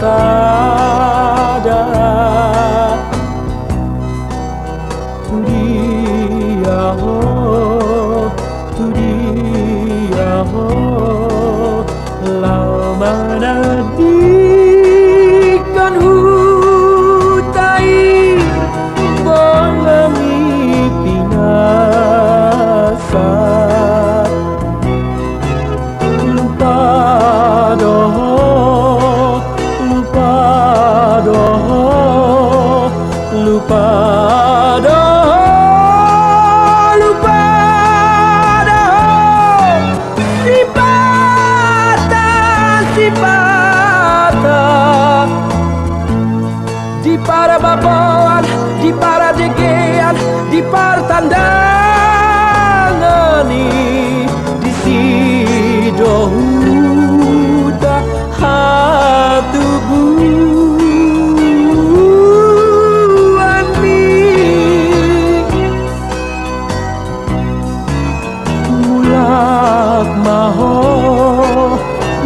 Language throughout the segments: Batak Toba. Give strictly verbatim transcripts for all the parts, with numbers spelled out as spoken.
Sada. Tu dia ho, tu dia ho, laho manandingkon huta i, bolam i pinasa. Lupa do ho, lupa do ho, lupa do ho, lupa do ho. Sipata, sipata. Di parbaboan, di pardegean, di partandangan i, disi do huta hatubuan i. Mulak ma ho,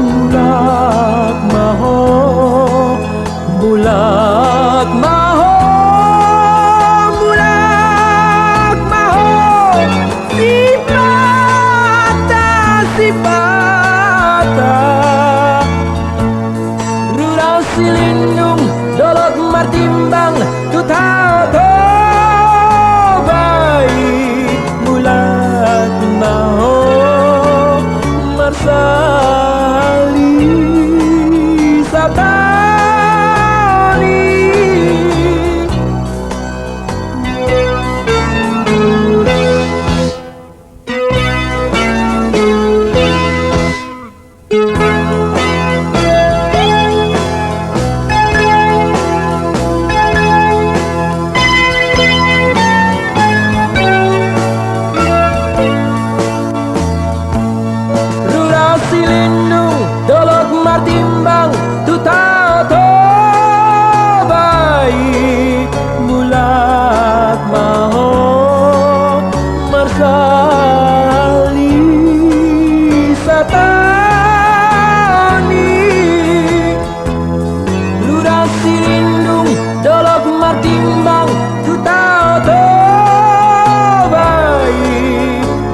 mulak ma ho, mulak ma ho, mulak ma ho. Sipata, sipata. Rura Silindung, Dolok Martimbang, tu Tao Toba i, mulak ma ho marsahali sataon i. Rura Silindung, Dolok Martimbang, tu Tao Toba i, mulak ma ho marsahali sataon i. Rura Silindung, Dolok Martimbang, tu Tao Toba i,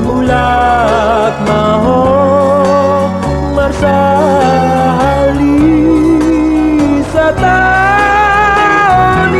mulak ma ho marsahali sataon i.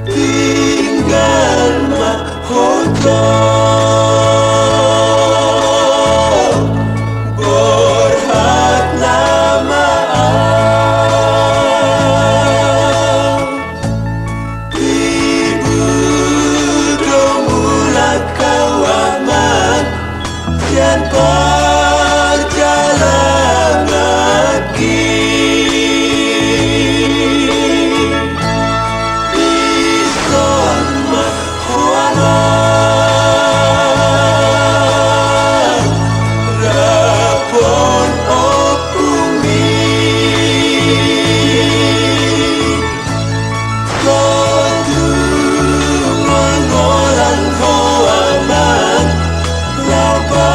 Tinggal ma ho jo, borhat nama au. Tibu do mulak au, Amang, sian parjalanganki. Dison ma ho, Amang, rapon ompungmi. Sotung ma holan ho, Amang, laho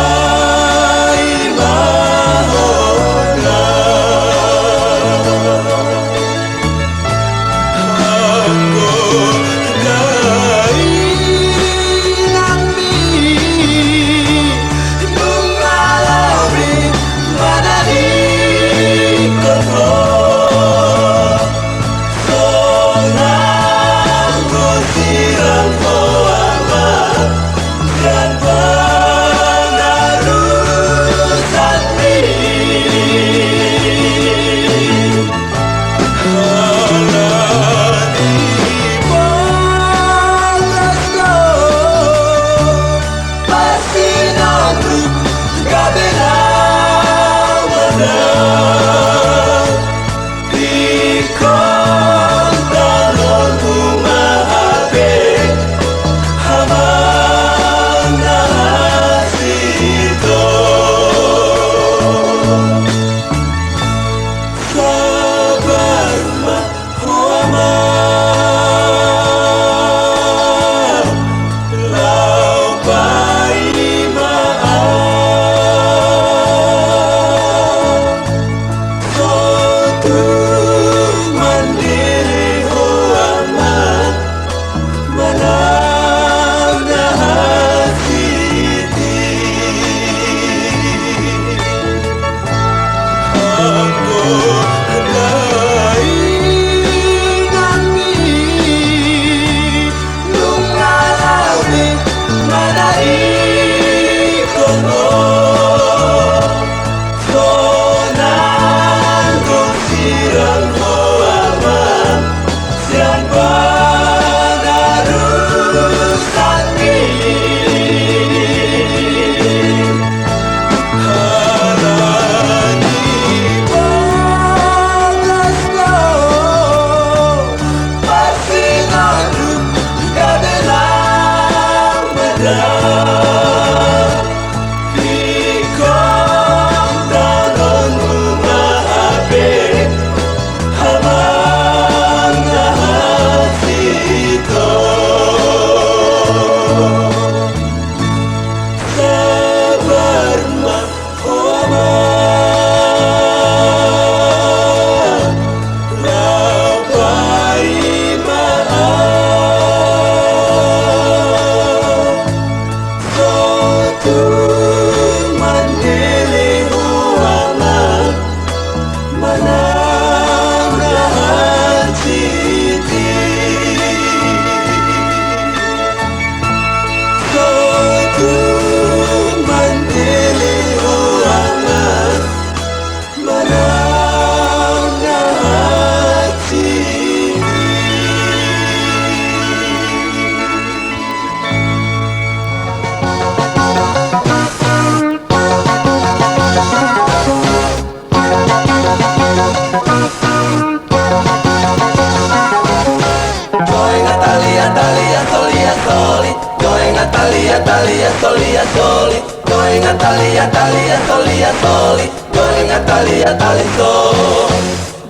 Atalia, atalia, solia, soli. Joeng, atalia, atalia, so.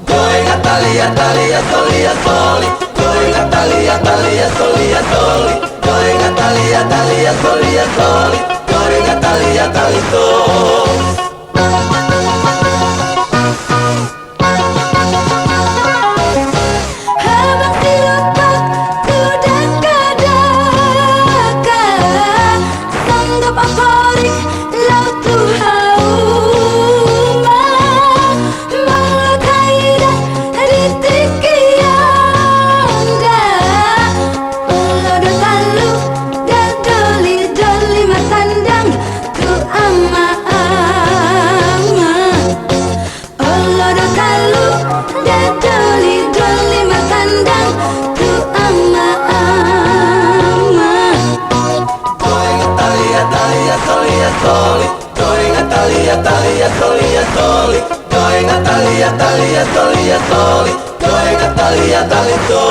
Joeng, atalia, atalia, solia, soli. Joeng, atalia, atalia, solia, soli. Joeng, atalia, atalia, solia, soli. Joeng, atalia, atalia, so. Habang silupak tu dakadaka, songgop amporik laho tu hauma. Molo taida di tingki on da, olo do talu, da dolidoli martandang tu ama-ama. Olo do talu, da dolidoli martandang tu ama-ama. Joeng, atalia, atalia, solia, soli. Joeng, atalia, atalia, solia, soli. Joeng, atalia, atalia, solia, soli. Joeng, atalia, atalia, so.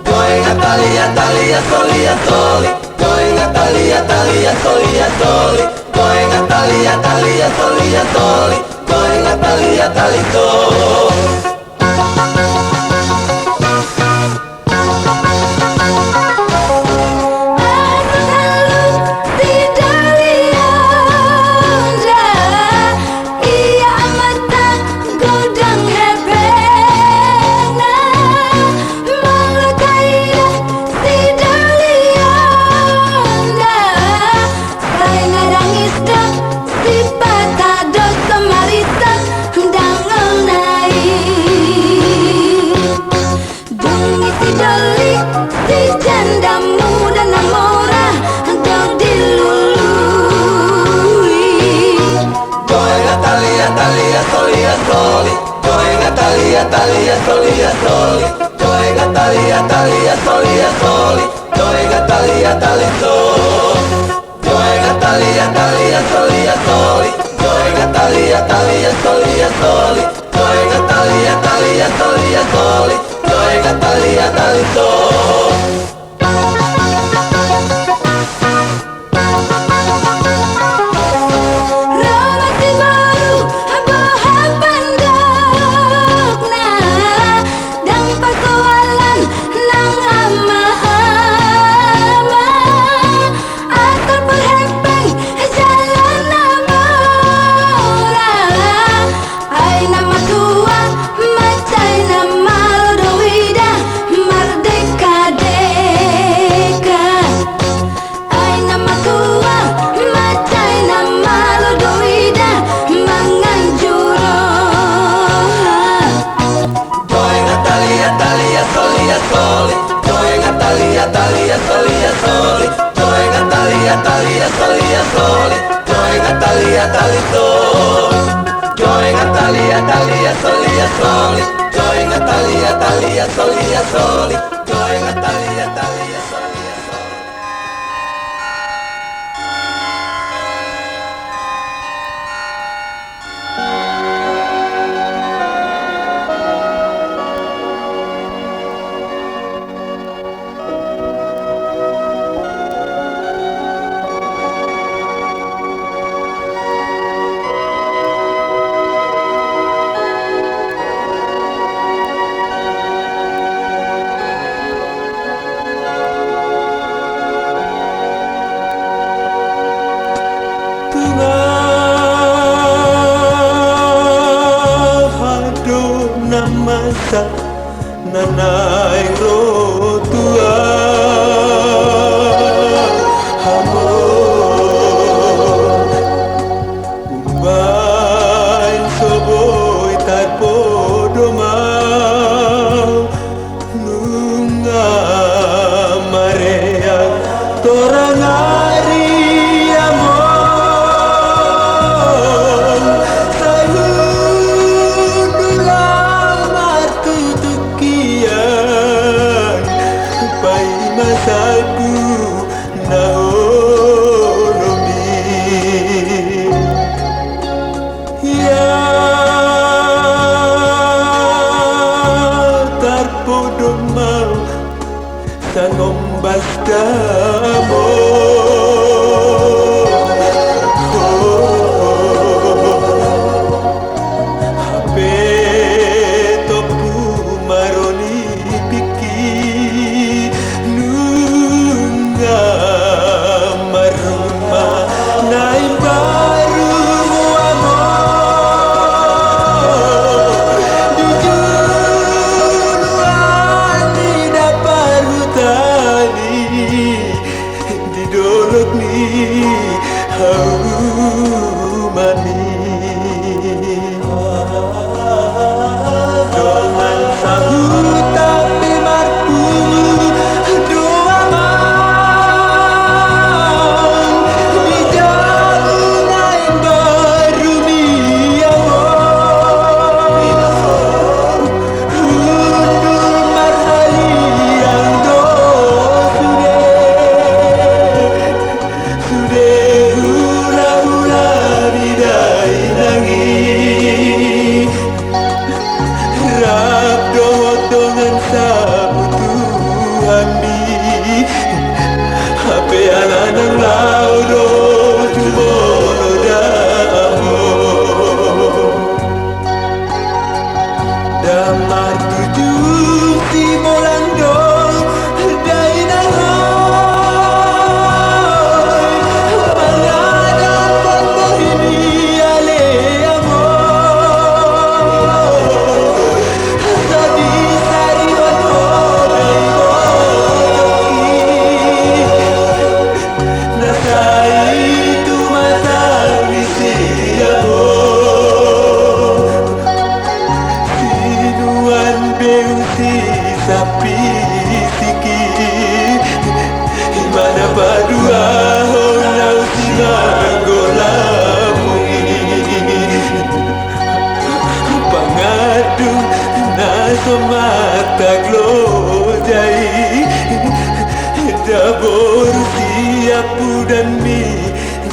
Joeng, atalia, atalia, solia, soli. Joeng, atalia, atalia, solia, soli. Joeng, atalia, atalia, solia, soli. Joeng, atalia, atalia, so. Aha so talu sidalion da, ia amanta godang hepengna. Molo taida sidalion da, sai na dangis do sipata dohot marisa dangolna i. Dung i sidoli, si janda muda na mora do dilului. Joeng, atalia, atalia, solia, soli. Joeng, atalia, atalia, solia, soli. Joeng, atalia, atalia, solia, soli. Joeng, atalia, atalia, so. Joeng, atalia, atalia, solia, soli. Joeng, atalia, atalia, solia, soli. Joeng, atalia, atalia, solia, soli. Joeng, atalia, atalia, so. Ro ma siboru boha pandokna, ndang pasoalan nang ama-ama. Asal parhepeng jala na mora. Ai na matua mansai na malo do huida mardekadeka. Ai na matua mansai na malo do huida manganju roha. Joeng, atalia, atalia, solia, soli. Joeng, atalia, atalia, solia, soli. Joeng, atalia, atalia, solia, soli. Joeng, atalia, atalia, so. Joeng, atalia, atalia, solia, soli. Joeng, atalia, atalia, solia, soli. Joeng, atalia, atalia, solia, soli. Tung aha do na masa na naeng ro tu hamu. Umbahen so boi tarpodo ma nunga mareak torang ari among. Sai hundul au martutu Somat tak loja i, daboru siap udan ni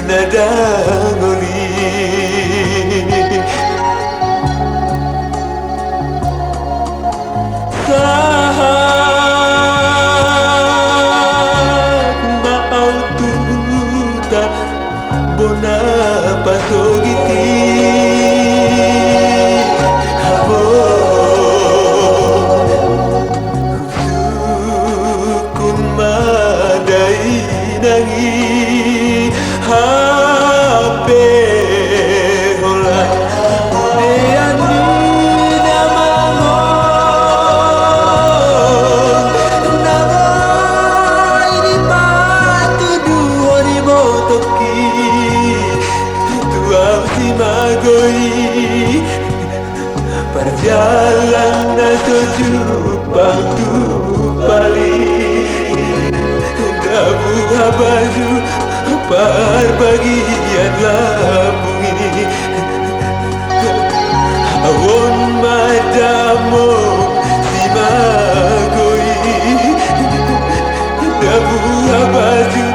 na dangol i. Sahat ma au tu huta bona pasogiti hamu. Sukun ma dainang i hape holan. Dean ni na mangol na boi dipatuduhon i botongki tu au simago i. Parjalan na so jumpang tu pali, dabu habaju parbagian lambung i. Au on ma damang simago i, dabu habaju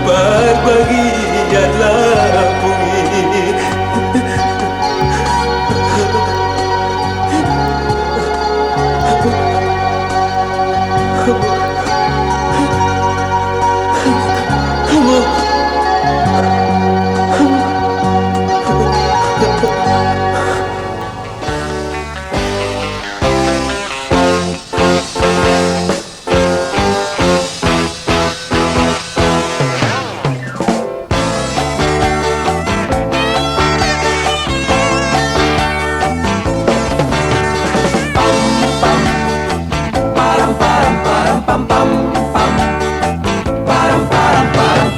parbagian lambung i.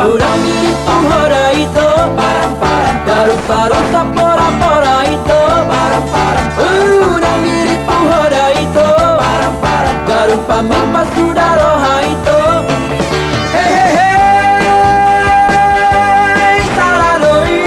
Unang mirip panghora ito, garup parusa porapora ito. Unang mirip panghora ito, garup pamimpas suda roha ito. Hehehe, sala do i.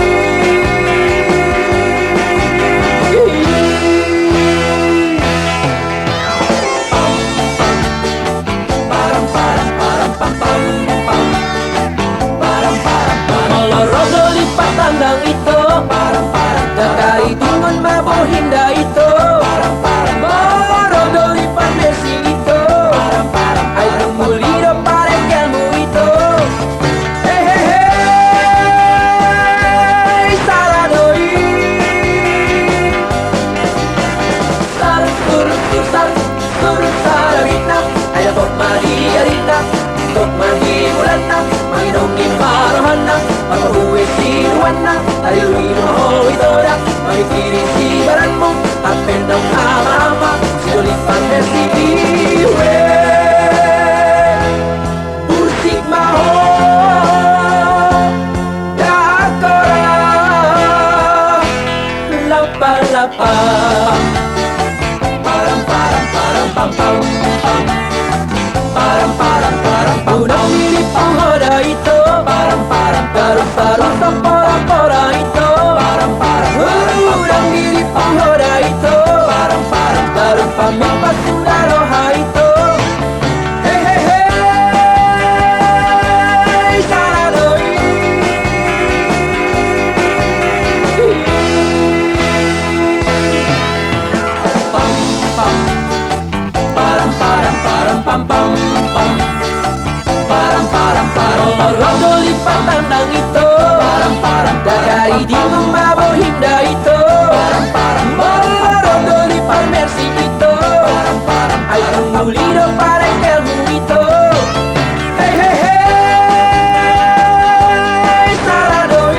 Molo ro do lipat tandang ito, ndang karidingon ma bohinda ito. Molo ro do lipat mersi ito, ai dung muli do parengkelmu ito. Hehehe, sala do i. Sar, sur, sur, sar, sur, sar, abitna. Ai dapot ma di arina, gok ma di bulanna, manginomngin ma rohana, marparbue sinuanna, tarilu-ilu ma ho ito da, mamingkiri sibaranmu, hape ndang hama-hama, sidoli parmersi i. Ue, bursik ma ho, dahak hora, lapa-lapa. Param, param, param, pam, pam, pam. Param, param, param, pam. Unang mirip panghora ito, garup parusa porapora ito. Unang mirip panghora ito, garup pamimpas suda roha ito. Hehehe, sala do i. Pam, pam. Param, param, param, pam, pam, pam. Param, param, param, param. Ro do lipat tandang ito, param, param, param, pam, pam, pam. Dagari di mama bohinda ito, param, param, param, param. Ro do lipat mersi ito, param, param, param, pam, pam. Ai dung muli do parengkelmu ito. Hei, hei, hei, sala do i.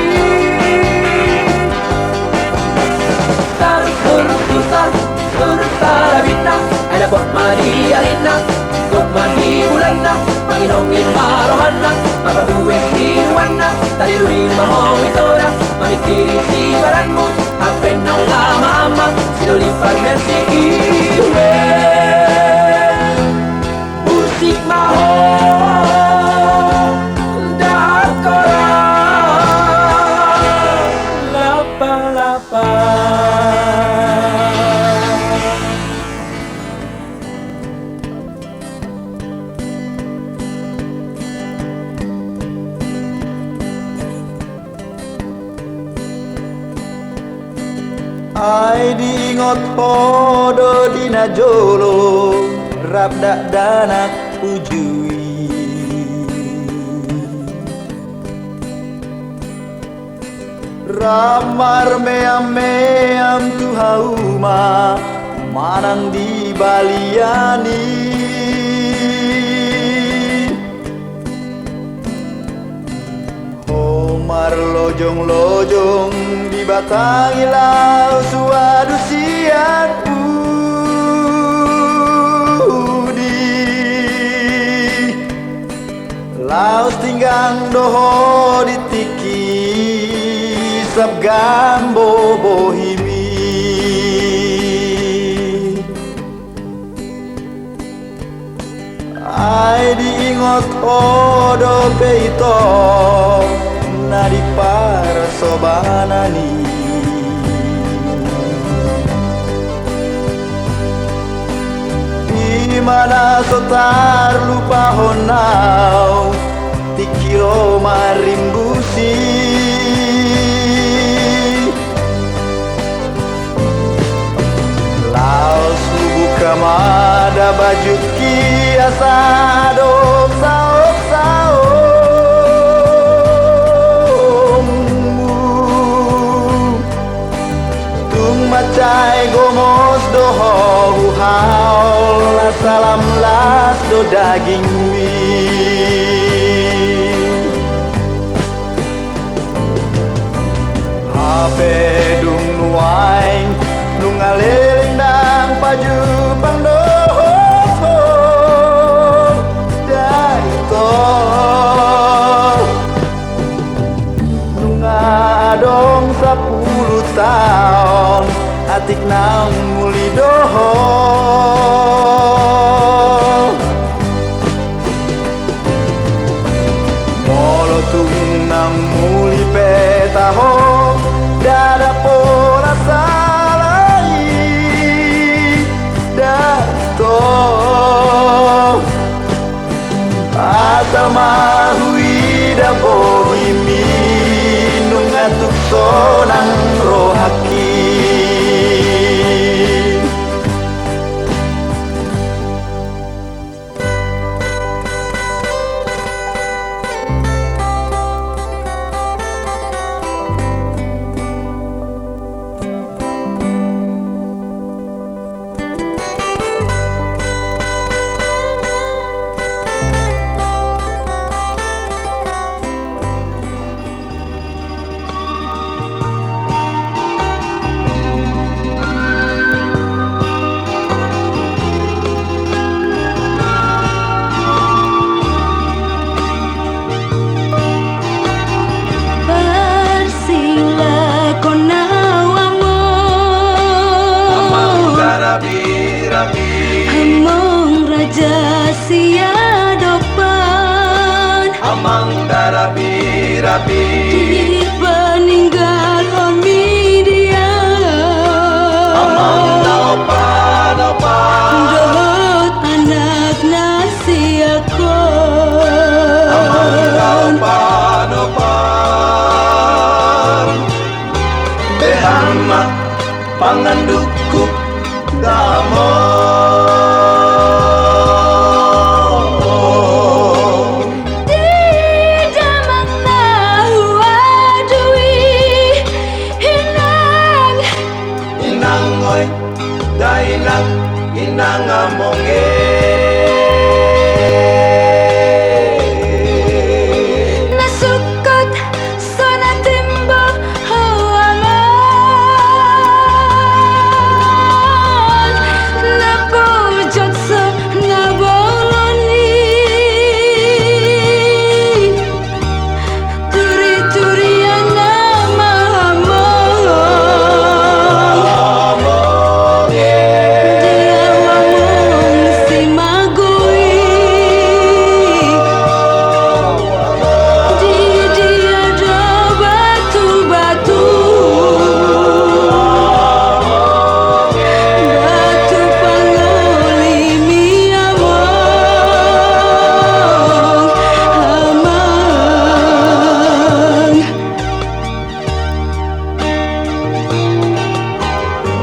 Sar, sur, sur, sar, sur, sar, abitna. Ai dapot ma di arina, gok ma di bulanna, manginomngin ma rohana, marparbue sinuanna, tarilu-ilu ma ho ito da, mamingkiri sibaranmu, hape ndang hama-hama, sidoli parmersi i. Ue. Bursik ma ho, dahak hora, lapa-lapa. Ai diingot ho do di na jolo rap dakdanak uju i. Rap marmeam-meam tu hauma manang di balian i. Ho marlojong-lojong di batang i laos huadu sian pudi. Laos tinggang do ho di tingki sap gambo bohimi. Ai diingot ho dope ito na di parasobanan i. Ima na so tarlupahon au tingki ro marimbusi. Laos hubuka ma da bajutki asa adong saong-saongmu. Tung mansai gomos do ho huhaol, na salam las do dagingmi. Hape dung nuaeng nunga leleng ndang pajumpang dohot ho, da ito. Nunga adong sapulu taon atik naung muli do ho. Molo tung naung muli pe taho, ndada pola sala i, da ito. Asal ma huida bohimi, nunga tuk sonang rohangki. Parsilak on au among. Among Darabi-rabi. Among raja siadopan. Among Darabi-rabi. Dipaninggalhon mi dia. Among na opan-opan. Dohot anak na siak on. Among na opan-opan. Beha ma pangan dungkuk damang. Di damang na huadu i, inang. Inang oi, da inang, inang among e. Na sungkot so na timbo ho amang, na pujot so na bolon i. Turi-turian nama among. Dia among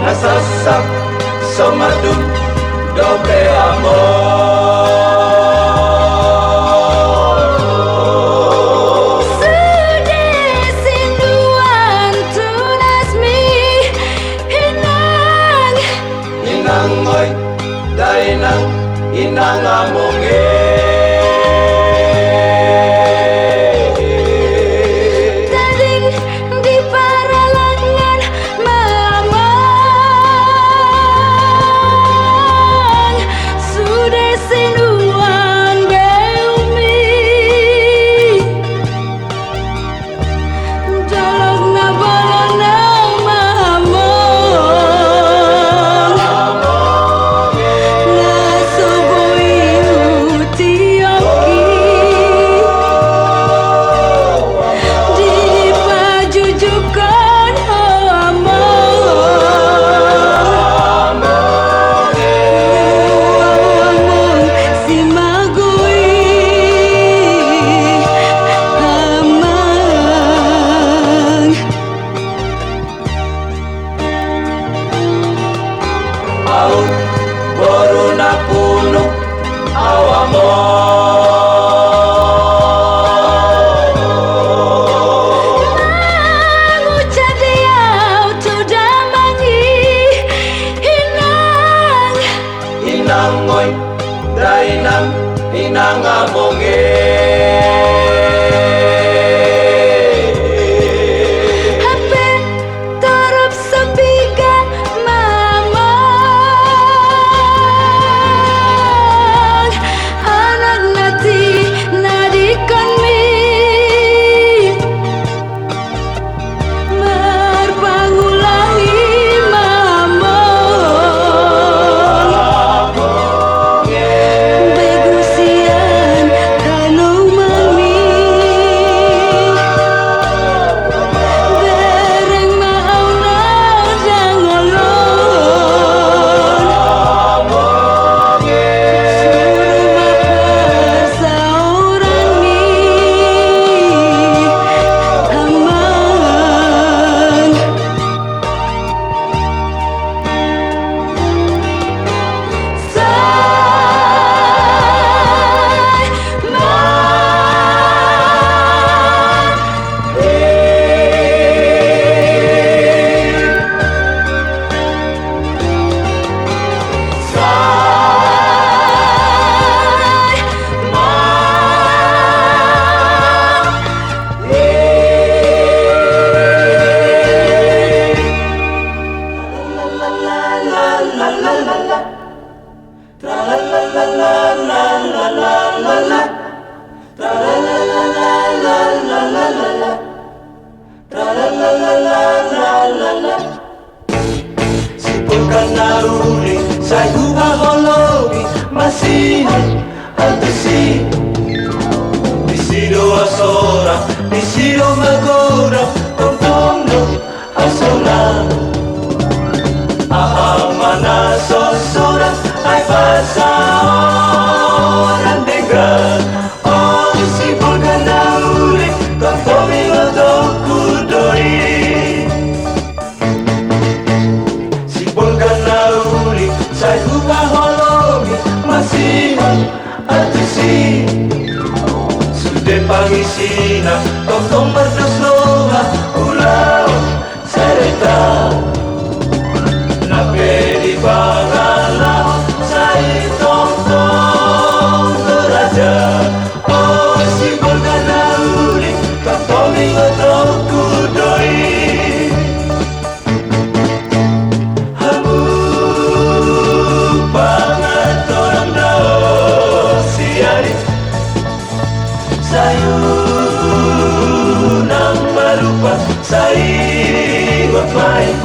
Sasak so madung dope among. Sude sinduan tunas mi inang. Inang oi, dainang, inang among e. Tading di paralangan ma among, sude sinduan beumi. Dolok na bolon au ma among, na so boi hutiopki. Dipajujukkon ho among, among simagoi amang. Au boru na punuk au among. Mangucap di au tu damang i inang. Inang oi, dainang, inang among e. Hape torop so piga ma among, anak na tinadingkon mi. Marpangula i ma among, begu sian tanoman i. Bereng ma au na dangolon, suru ma parsaoran i amang. Sai ma i. Sipulkan na uli sai huhaholongi, masihol alusi. Disi do au sorat, disi do au magodang, tongtong do au solat. Aha ma na so sorat, ai pasaoran denggan. O sipulkan na uli, tongtong ingotongku do i. Sipulkan na uli sai huhaholongi, masihol alusi. Sude pangisina tongtong mardos roha, ulaon sareta. Na pe di pangalahon sai tongtong do raja. O sipulkan na uli, tongtong ingotongku do i. Hamu pangaturang do sian i. Sai unang malupa, sai ingot ma i.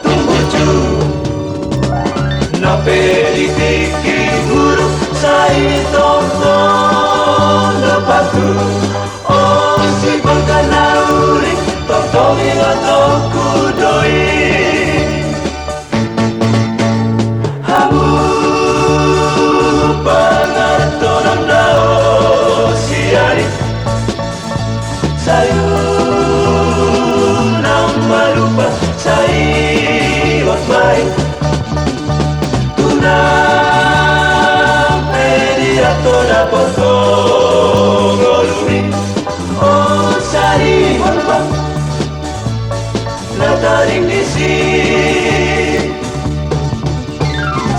Tumbuju na pe di tingki guru, sai tongtong do patu. O si bangka na uli, tongtong ingotonku do i. Hamu pangarantonon dao siari. Sai unang malupa, sai iot ma i. Unang pe diato dapot ho ngolumi. O sari, malupa na tading disi.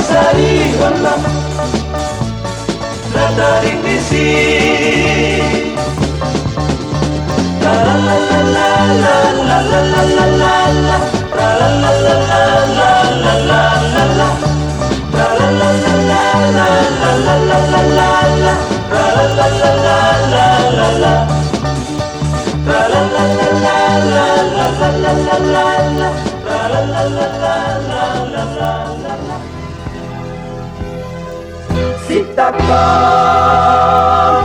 Sari, malupa na tading disi. Sintangkon,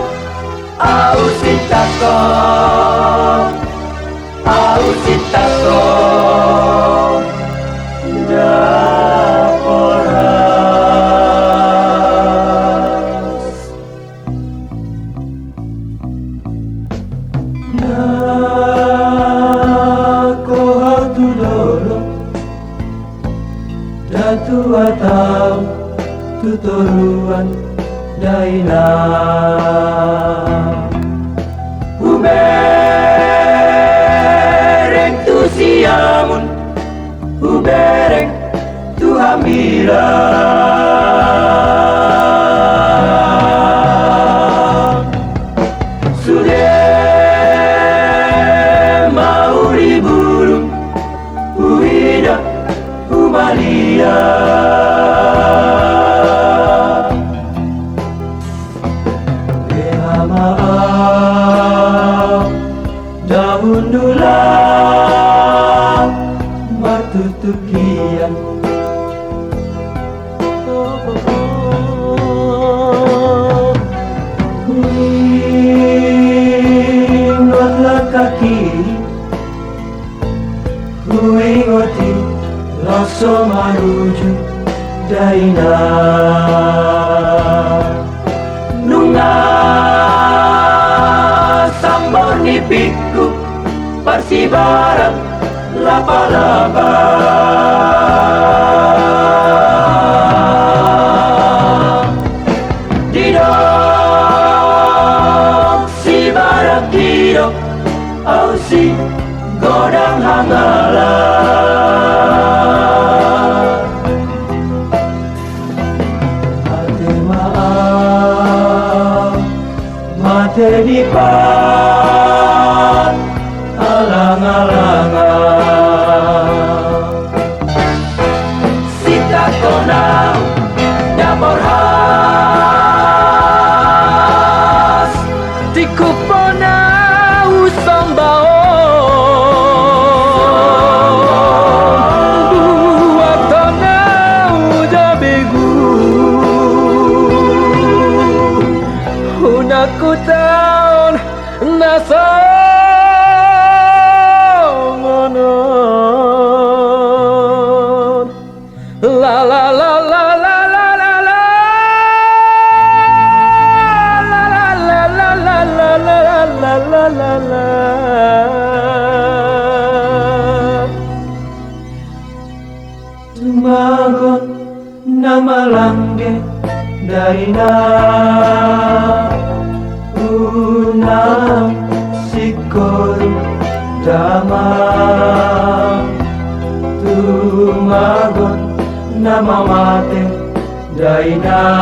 ahu sintangkon, ahu sintangkon, ndang horas. Ndang hohot tu dolok, ndang tu atau tu toruan dainang. Hubereng tu siamun, hubereng tu hambirang. Sude ma huriburu, huida, humaliang. Beha ma au, ndang hundul au martutup hian. Huingot langkahki, huingot i laos so manuju dainang. Nunga sambor nipingku parsibaran lapalapa. Didok sibarang didok, au si godang hangala. Mate ma au, mate di pat alang-alangan. Sintangkon au, ndang borhat. Tingkupon au somba on, buaton au do begu. Unang hutaon na songon on. La la la la. Tumagon na malangge dainang, unang singkoru damang. Tumagon na mamate dainang,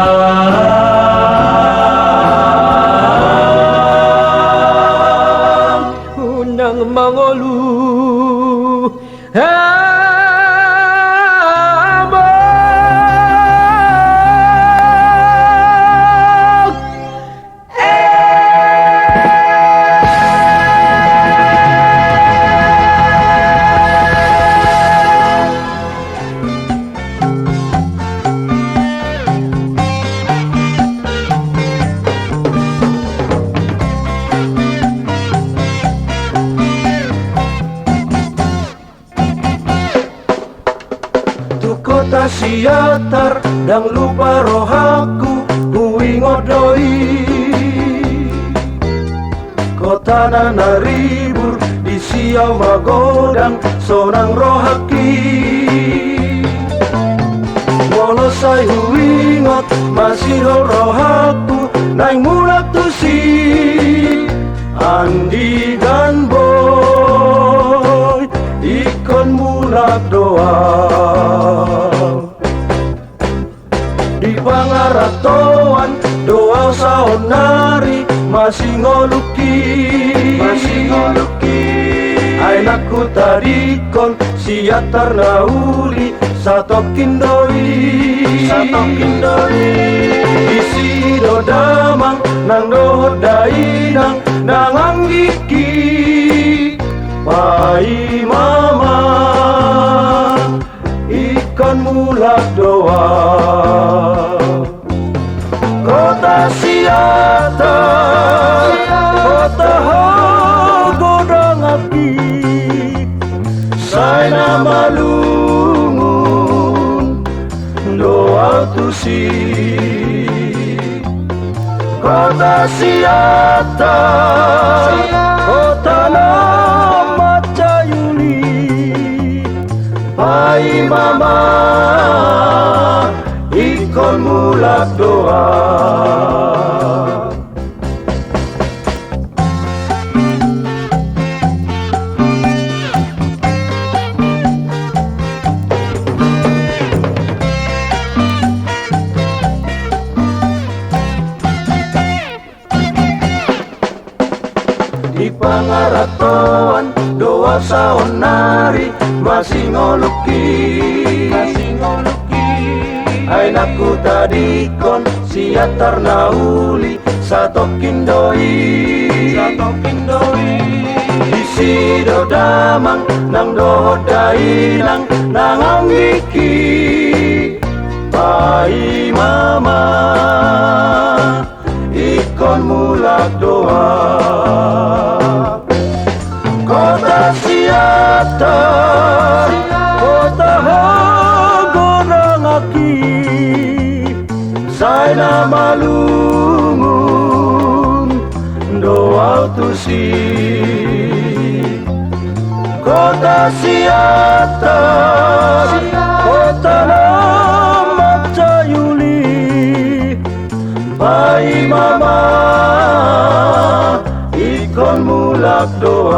unang mangolu hamu. Kota Siantar, ndang lupa rohangku, huingot do i. Kota na maribur, disi au magodang, sonang rohangki. Molo sai huingot, masihol rohangku, naeng mulak tusi. Andigan boy, ingkon mulak do au. Di pangarantoan do au saonnari, masingolungki, masingolungki. Ai nang hutadingkon Siantar na uli, satongkin do i, satongkin do i. Disi do damang nang dohot dainang, nang anggingki. Paima ma, ingkon mulak do au. Kota Siantar, kota hagodanganki, sai na malungun do au tusi. Kota Siantar, kota na mansai uli, paima ma, ingkon mulak do au. Di pangarantoan do au saonnari, masingolungki, masingolungki. Ai nang hutadingkon Siantar na uli, satongkin do i, satongkin do i. Disi do damang nang dohot dainang, nang anggingki. Paima ma, ingkon mulak do au. Kota Siantar, kota hagodanganki, sai na malungun do au tusi. Kota Siantar, kota na mansai uli, paima ma, ingkon mulak do au.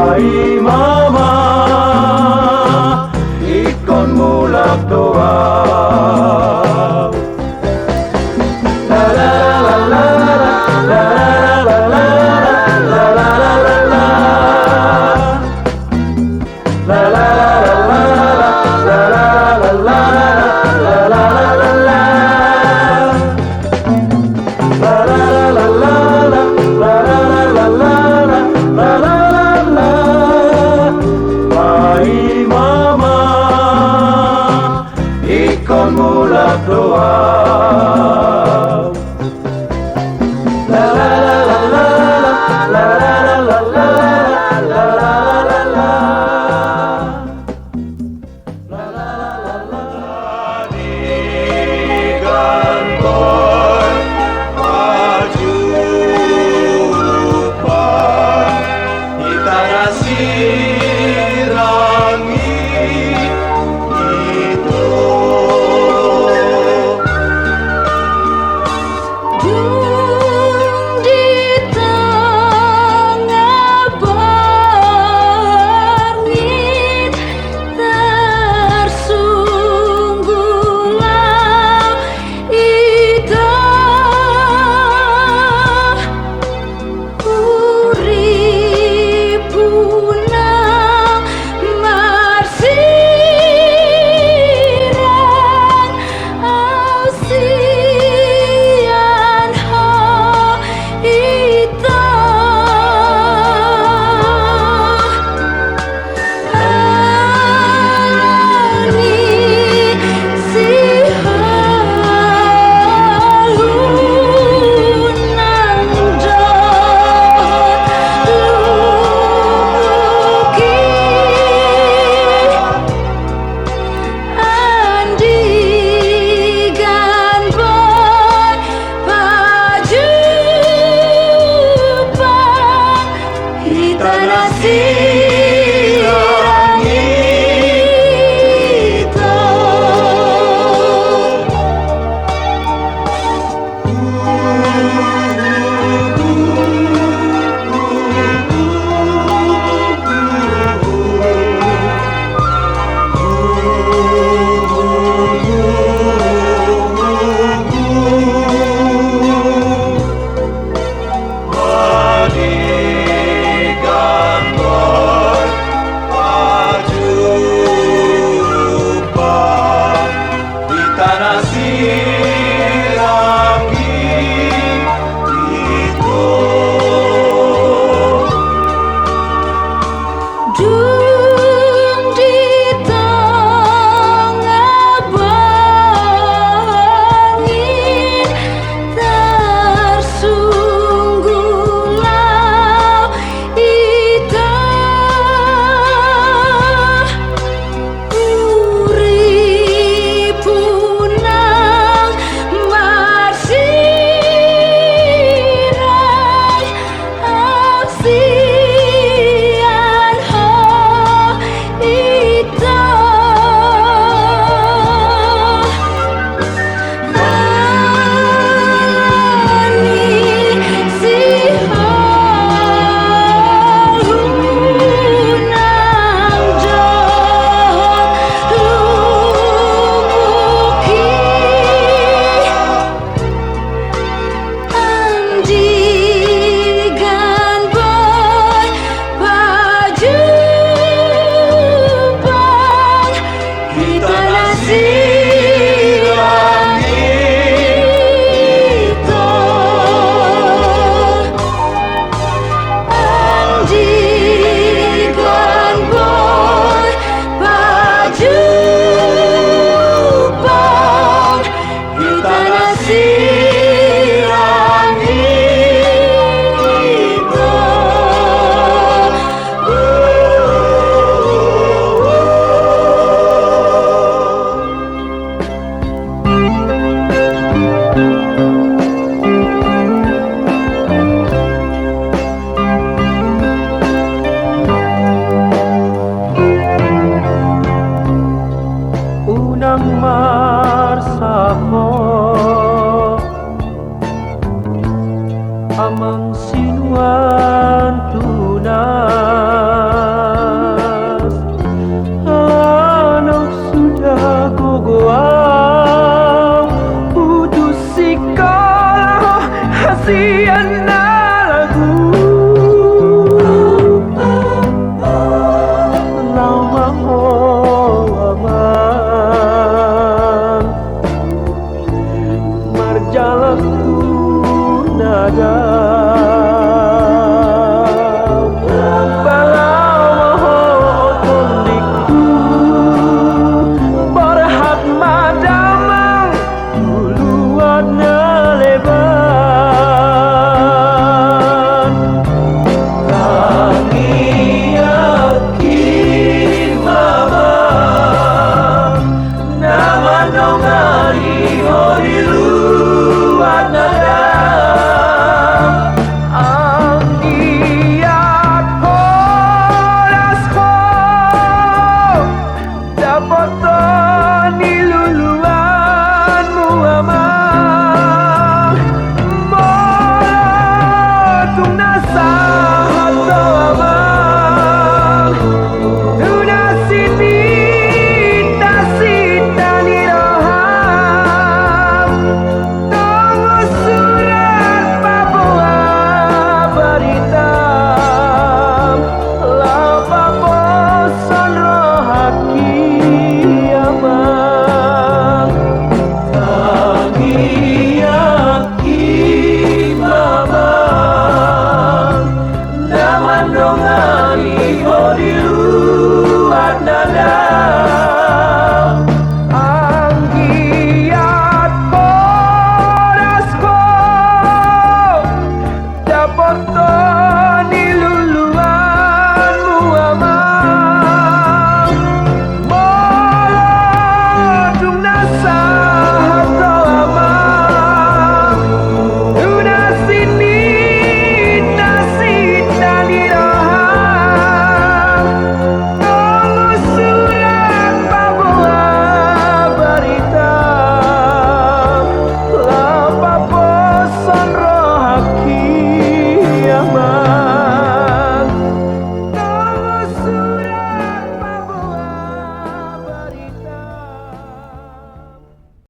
Paima ma, ingkon mulak do au. Paima ma, ingkon mulak do au. Unang marsaho amang sinuan tunas, anong sudah gogo au putus sikola hasian na lagu. Laho ma ho amang marjalang tu naga.